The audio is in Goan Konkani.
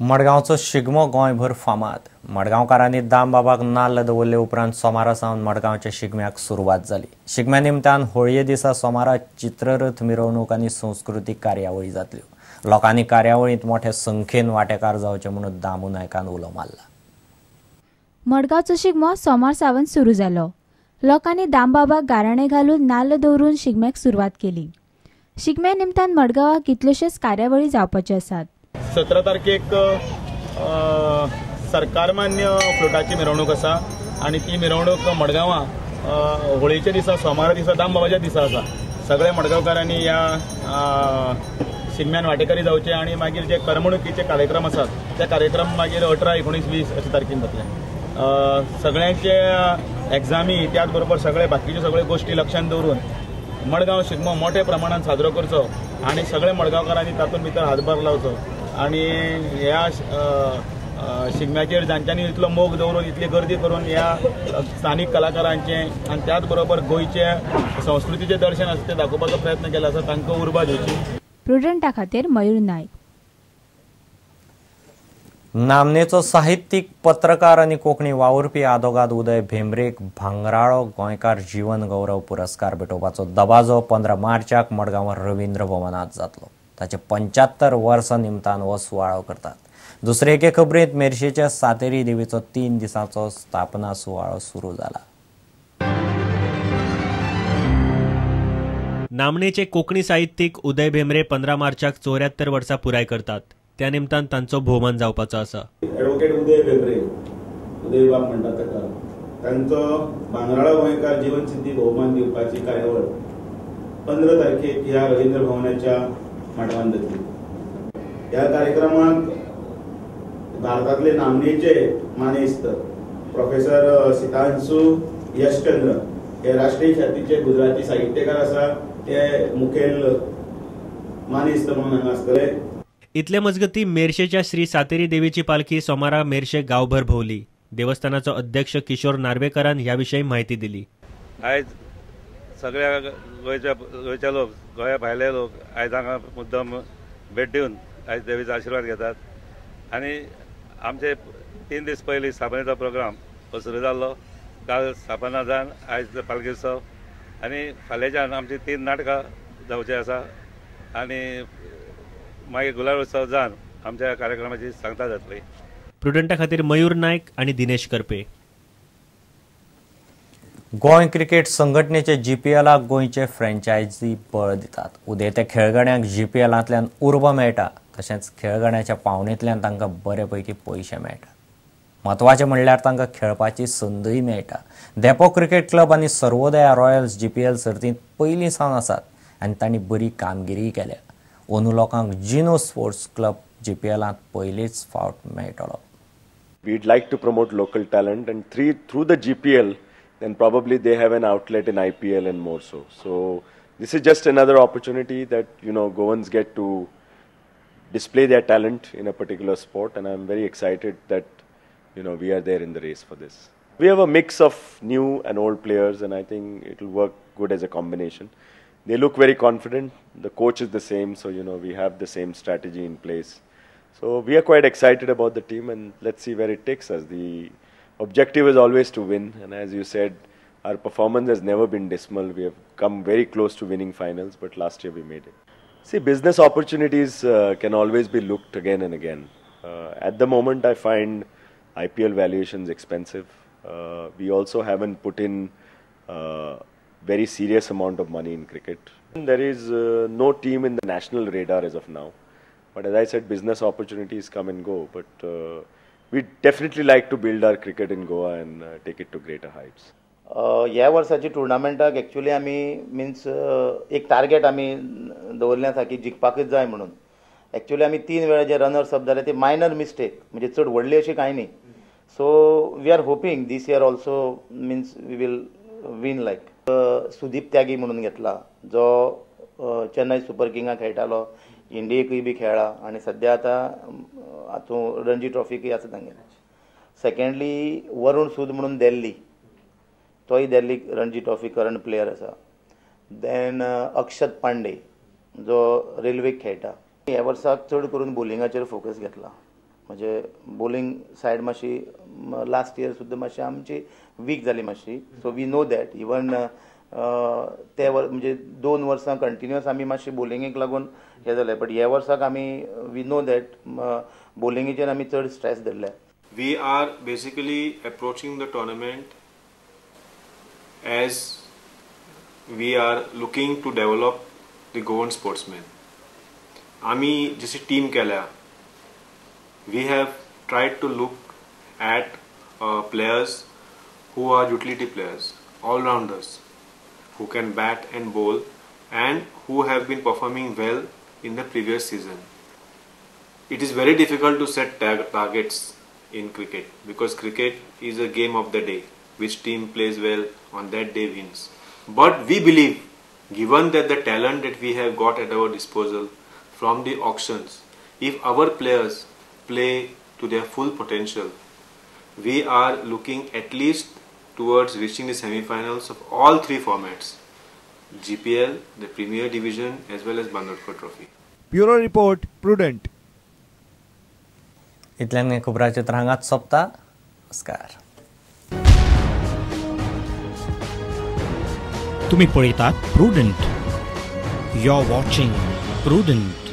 मडगांवचो शिगमो गोंयभर फामाद. मडगांवकारांनी दामबाबाक नाल्ल दवरले उपरांत सोमारा सावन मडगांवच्या शिगम्याक सुरवात जाली. शिगम्या निमतान होळये दिसा सोमारा चित्ररथ मिरवणूक आनी संस्कृतीक कार्यावळी जातल्यो. लोकांनी कार्यावळींत मोठ्या संख्येन वांटेकार जावचे म्हणून दामू नायकान उलो मारला. मडगांवचो शिगमो सोमार सावन सुरू जालो. लोकांनी दामबाबाक गाराणें घालून नाल्ल दवरून शिगम्याक सुरवात केली. शिगम्या निमतान मडगांवाक कितल्योश्योच कार्यावळी जावपाच्यो आसात. 17 तारखेक सरकार मान्य फ्लोटाची मिरवणूक आसा आनी ती मिरवणूक मडगांवां होळीच्या दिसा सोमारा दिसा दामबाबाच्या दिसा आसा. सगळ्या मडगांवकारांनी ह्या शिगम्यान वांटेकारी जावचे आनी मागीर जे करमणुकीचे कार्यक्रम आसात ते कार्यक्रम मागीर 18, 19, 20 अशे तारखेन जातले. सगळ्यांचे एग्जामी त्याच बरोबर सगळे बाकीच्यो सगळ्यो गोश्टी लक्षांत दवरून मडगांव शिगमो मोठ्या प्रमाणात साजरो करचो आनी सगळे मडगांवकारांनी तातूंत भितर हातभार लावचो आनी ह्या शिगम्याचेर जांच्यांनी इतलो मोग दवरून इतली गर्दी करून ह्या स्थानीक कलाकारांचें आनी त्याच बरोबर गोंयचे संस्कृतीचें दर्शन आसा तें दाखोवपाचो प्रयत्न केला आसा, तांकां उर्बा दिवची. प्रुडंटा खातीर मयूर नायक. नामनेचो साहित्यीक, पत्रकार आनी कोंकणी वावुरपी आदोगाद उदय भेंब्रेक भांगराळो गोंयकार जीवन गौरव पुरस्कार भेटोवपाचो दबाजो 15 मार्चाक मडगांवां रवींद्र भवनांत जातलो. ताचे 75 वर्सां निमतान हो सुवाळो करतात. दुसरे एके खबरेंत मेरशेच्या सातेरी देवीचो 3 दिसांचो स्थापना सुवाळो सुरू जाला. नामनेचे कोंकणी साहित्यीक उदय भेंब्रे 15 मार्चाक 74 वर्सां पुराय करतात. त्या निमतान तांचो भोवमान जावपाचो आसा. एडवोकेट उदय भेंब्रे, उदयबाब म्हणटात ताका, तांचो भांगराळो गोंयकार जीवन सिद्धी भोवमान दिवपाची कार्यावळ 15 तारखेक ह्या रवींद्र भवनाच्या माटवान जातली. ह्या कार्यक्रमाक भारतांतले नामनेचे मानेस्त प्रोफेसर सितांशु यशचंद्र हे राष्ट्रीय ख्यातीचे गुजराती साहित्यकार आसा, ते मुखेल मानेस्त म्हणून हांगा आसतले. इतले मजगती मेरशेच्या श्री सातेरी देवीची पालखी सोमारा मेरशे गांवभर भोवली. देवस्थानाचो अध्यक्ष किशोर नार्वेकरान ह्या विशीं म्हायती दिली. आयज सगळ्या गोंयचे लोक, गोंया भायले लोक आयज हांगा मुद्दम भेट दिवन आयज देवीचो आशिर्वाद घेतात आनी आमचे 3 दीस पयलीं स्थापनेचो प्रोग्राम हो सुरू जाल्लो. काल स्थापना जावन आयज पालखी उत्सव आनी फाल्यांच्यान आमची 3 नाटकां जावची आसा आनी मागीर गुलाल उत्सव जावन आमच्या कार्यक्रमाची सांगता जातली. प्रुडंटा खातीर मयूर नायक आनी दिनेश करपे. गोंय क्रिकेट संघटनेचे जीपीएलाक गोंयचे फ्रँचायझी बळ दितात. उदेंत्या खेळगड्यांक जीपीएलांतल्यान उर्बा मेळटा, तशेंच खेळगड्यांच्या पावणेंतल्यान तांकां बरे पैकी पयशे मेळटात. म्हत्वाचें म्हणल्यार तांकां खेळपाची संदूय मेळटा. धेंपो क्रिकेट क्लब आनी सर्वोदया रॉयल्स जीपीएल सर्तींत पयलीं सावन आसात आनी तांणी बरी कामगिरीय केल्या. अंदू लोकांक जिनो स्पोर्ट्स क्लब जीपीएलांत पयलीच फावट मेळटलो. We'd like to promote local talent and through the GPL, then probably they have an outlet in IPL and more so. So this is just another opportunity that, you know, Goans get to display their talent in a particular sport, and I'm very excited that, you know, we are there in the race for this. We have a mix of new and old players, and I think it will work good as a combination. They look very confident. The coach is the same, so, you know, we have the same strategy in place. So we are quite excited about the team, and let's see where it takes us. The objective is always to win, and as you said, our performance has never been dismal. We have come very close to winning finals, but last year we made it. See, business opportunities can always be looked again and again. At the moment, I find IPL valuations expensive. We also haven't put in very serious amount of money in cricket. There is no team in the national radar as of now. But as I said, business opportunities come and go. But we definitely like to build our cricket in Goa and take it to greater heights. ह्या वर्साची टुर्नामेंटाक एक्चुअली आमी मिन्स एक टार्गेट आमी दवरलें आसा की जिखपाकच जाय म्हणून. एक्चुअली आमी 3 वेळा जे रनर्स अप जाले ते मायनर मिस्टेक, म्हणजे चड व्हडली अशी कांय न्ही. So we are hoping this year also means we will win. Like Sudeep Tyagi म्हणून घेतला, जो चेन्नय सुपर किंगाक खेळटालो, इंडियेकूय बी खेळ्ळा आनी सद्या आतां हातूंत रणजी ट्रॉफीकूय आसा तांगेले. सेकेंडली वरुण सूद म्हणून दिल्ली, तोय दिल्ली रणजी ट्रॉफी करंट प्लेयर आसा. देन अक्षत पांडे जो रेल्वेक खेळटा. ह्या वर्साक चड करून बॉलिंगाचेर फोकस घेतला. म्हणजे बॉलिंग सायड मातशी लास्ट इयर सुद्दां मातशी आमची वीक जाली मातशी. So we know that even ते म्हणजे 2 वर्सां कंटिन्युअस आमी मातशी बॉलिंगेक लागून हें जालें, बट ह्या वर्साक आमी we know that बॉलिंगेचेर आमी चड स्ट्रेस धरले. We are basically approaching the tournament as we are looking to develop the Goan sportsmen. आमी जशी टीम केल्या, we have tried to look at players who are utility players, all-rounders, who can bat and bowl and who have been performing well in the previous season. It is very difficult to set targets in cricket because cricket is a game of the day. Which team plays well on that day wins. But we believe, given that the talent that we have got at our disposal from the auctions, if our players play to their full potential, we are looking at least towards reaching the semi-finals of all 3 formats, GPL, the Premier Division as well as Bandodkar Trophy. Bureau Report, Prudent. इतल्यान खबरांचित्र हांगाच सोंपता. नमस्कार. तुम्ही पळयतात Prudent. You are watching Prudent.